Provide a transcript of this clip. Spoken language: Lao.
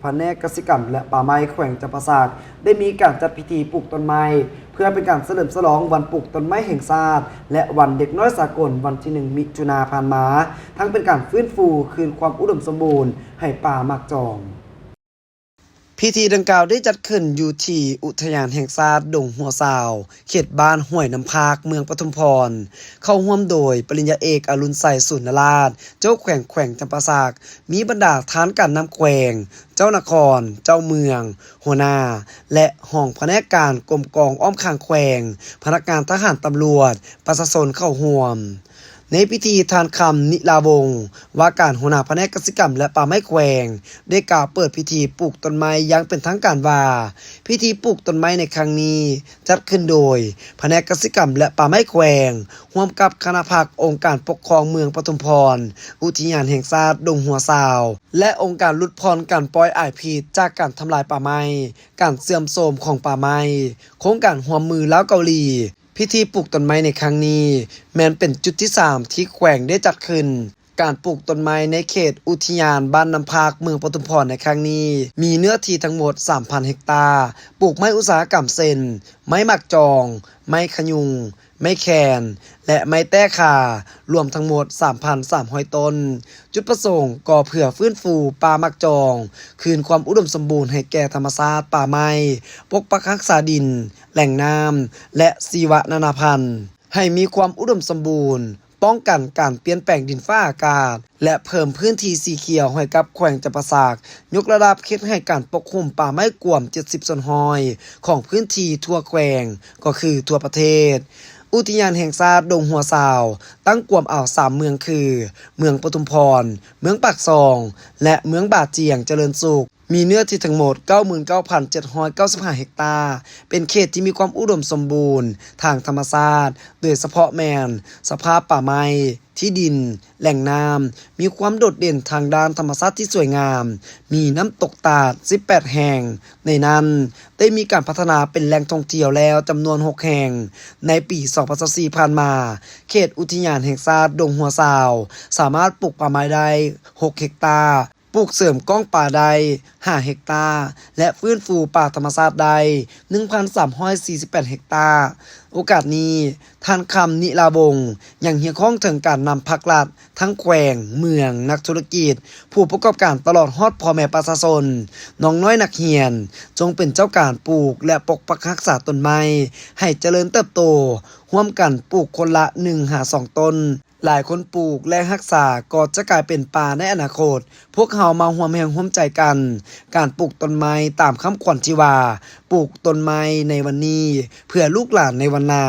ພະແນກກະສິກຳ ແລະ ປ່າໄມ້ແຂວງຈຳປາສັກ ໄດ້ມີການຈັດພິທີປູກຕົ້ນໄມ້ ເພື່ອເປັນການສະເຫຼີມສະຫຼອງວັນປູກຕົ້ນໄມ້ແຫ່ງຊາດ ແລະ ວັນເດັກນ້ອຍສາກົນ ວັນທີໜຶ່ງ ມິຖຸນາຜ່ານມາ, ທັງເປັນການຟື້ນຟູຄືນຄວາມອຸດົມສົມບູນໃຫ້ປ່າໝາກຈອງ. ພິທີດັ່ງກ່າວໄດ້ຈັດຂຶ້ນຢູ່ທີ່ອຸທະຍານແຫ່ງຊາດດົງຫົວຊາວ, ເຂດບ້ານຫ້ວຍນ້ຳພາກ, ເມືອງປະທຸມພອນ, ເຂົ້າຮ່ວມໂດຍປະລິນຍາເອກ ອະລຸນໄຊ ສູນນະລາດ, ເຈົ້າແຂວງແຂວງຈຳປາສັກ, ມີບັນດາທ່ານການນຳແຂວງ, ເຈົ້ານະຄອນ, ເຈົ້າເມືອງ, ຫົວໜ້າ ແລະ ຮອງພະແນກການກົມກອງອ້ອມຂ້າງແຂວງ, ພະນັກງານທະຫານ, ຕຳຫຼວດ, ປະຊາຊົນເຂົ້າຮ່ວມ. ໃນພິທີ, ທ່ານ ຄຳ ນິລາວົງ ວ່າການຫົວໜ້າພະແນກກະສິກຳ ແລະ ປ່າໄມ້ແຂວງ ໄດ້ກ່າວເປີດພິທີປູກຕົ້ນໄມ້ຢ່າງເປັນທາງການວ່າ, ພິທີປູກຕົ້ນໄມ້ໃນຄັ້ງນີ້ ຈັດຂຶ້ນໂດຍພະແນກກະສິກຳ ແລະ ປ່າໄມ້ແຂວງ ຮ່ວມກັບຄະນະພັກອົງການປົກຄອງເມືອງປະທຸມພອນ, ອຸທິຍານແຫ່ງຊາດດົງຫົວຊາວ ແລະ ອົງການຫຼຸດຜ່ອນການປ່ອຍອາຍພິດຈາກການທຳລາຍປ່າໄມ້, ການເສື່ອມໂຊມຂອງປ່າໄມ້, ໂຄງການຮ່ວມມືລາວ-ເກົາຫຼີ. ພິທີປູກຕົ້ນໄມ້ໃນຄັ້ງນີ້ ແມ່ນເປັນຈຸດທີສາມທີ່ແຂວງໄດ້ຈັດຂຶ້ນ. ການປູກຕົ້ນໄມ້ໃນເຂດອຸທິຍານບ້ານນ້ຳພາກ ເມືອງປະທຸມພອນໃນຄັ້ງນີ້ ມີເນື້ອທີ່ທັງໝົດສາມພັນເຮັກຕາ, ປູກໄມ້ອຸດສາຫະກຳເຊັ່ນ ໄມ້ໝາກຈອງ, ໄມ້ຂະຍຸງ, ໄມ້ແຄນ ແລະ ໄມ້ແຕ້ຄາ ລວມທັງໝົດສາມພັນສາມຮ້ອຍຕົ້ນ. ຈຸດປະສົງກໍເພື່ອຟື້ນຟູປ່າໝາກຈອງ, ຄືນຄວາມອຸດົມສົມບູນໃຫ້ແກ່ທຳມະຊາດ, ປ່າໄມ້, ປົກປັກຮັກສາດິນ, ແຫຼ່ງນ້ຳ ແລະ ຊີວະນານາພັນ ໃຫ້ມີຄວາມອຸດົມສົມບູນ, ປ້ອງກັນການປ່ຽນແປງດິນຟ້າອາກາດ ແລະ ເພີ່ມພື້ນທີ່ສີຂຽວໃຫ້ກັບແຂວງຈຳປາສັກ, ຍົກລະດັບເຮັດໃຫ້ການປົກຫຸ້ມປ່າໄມ້ກວມເຈັດສິບສ່ວນຮ້ອຍຂອງພື້ນທີ່ທົ່ວແຂວງ ກໍຄືທົ່ວປະເທດ. ອຸທິຍານແຫ່ງຊາດດົງຫົວຊາວ ຕັ້ງກວມເອົາສາມເມືອງຄື ເມືອງປະທຸມພອນ, ເມືອງປາກຊ່ອງ ແລະ ເມືອງບາຈຽງຈະເລີນສຸກ. ມີເນື້ອທີ່ທັງໝົດເກົ້າໝື່ນເກົ້າພັນເຈັດຮ້ອຍເກົ້າສິບຫ້າເຮັກຕາ, ເປັນເຂດທີ່ມີຄວາມອຸດົມສົມບູນທາງທຳມະຊາດ, ໂດຍສະເພາະແມ່ນສະພາບປ່າໄມ້, ທີ່ດິນ, ແຫຼ່ງນ້ຳ, ມີຄວາມໂດດເດັ່ນທາງດ້ານທຳມະຊາດທີ່ສວຍງາມ, ມີນ້ຳຕົກຕາດສິບແປດແຫ່ງ, ໃນນັ້ນໄດ້ມີການພັດທະນາເປັນແຫຼ່ງທ່ອງທ່ຽວແລ້ວຈຳນວນຫົກແຫ່ງ. ໃນປີສອງພັນຊາວສີ່ຜ່ານມາ, ເຂດອຸທິຍານແຫ່ງຊາດດົງຫົວຊາວ ສາມາດປູກປ່າໄມ້ໄດ້ຫົກເຮັກຕາ, ປູກເສີມກ້ອງປາໄດ້ຫ້າເຮັກຕາ ແລະ ຟື້ນຟູປ່າທຳມະຊາດໄດ້ໜຶ່ງພັນສາມຮ້ອຍສີ່ສິບແປດເຮັກຕາ. ໂອກາດນີ້, ທ່ານ ຄຳ ນິລາວົງ ຍັງຮຽກຮ້ອງເຖິງການນຳພັກລັດ, ທັງແຂວງ, ເມືອງ, ນັກທຸລະກິດ, ຜູ້ປະກອບການ ຕະຫຼອດຮອດພໍ່ແມ່ປະຊາຊົນ, ນ້ອງນ້ອຍນັກຮຽນ, ຈົ່ງເປັນເຈົ້າການປູກ ແລະ ປົກປັກຮັກສາຕົ້ນໄມ້ໃຫ້ຈະເລີນເຕີບໂຕ, ຮ່ວມກັນປູກຄົນລະໜຶ່ງຫາສອງຕົ້ນ. ຫຼາຍຄົນປູກ ແລະ ຮັກສາກໍຈະກາຍເປັນປ່າໃນອະນາຄົດ. ພວກເຮົາມາຮ່ວມແຮງຮ່ວມໃຈກັນ, ການປູກຕົ້ນໄມ້ຕາມຄຳຂວັນທີ່ວ່າ, ປູກຕົ້ນໄມ້ໃນວັນນີ້ ເພື່ອລູກຫຼານໃນວັນໜ້າ.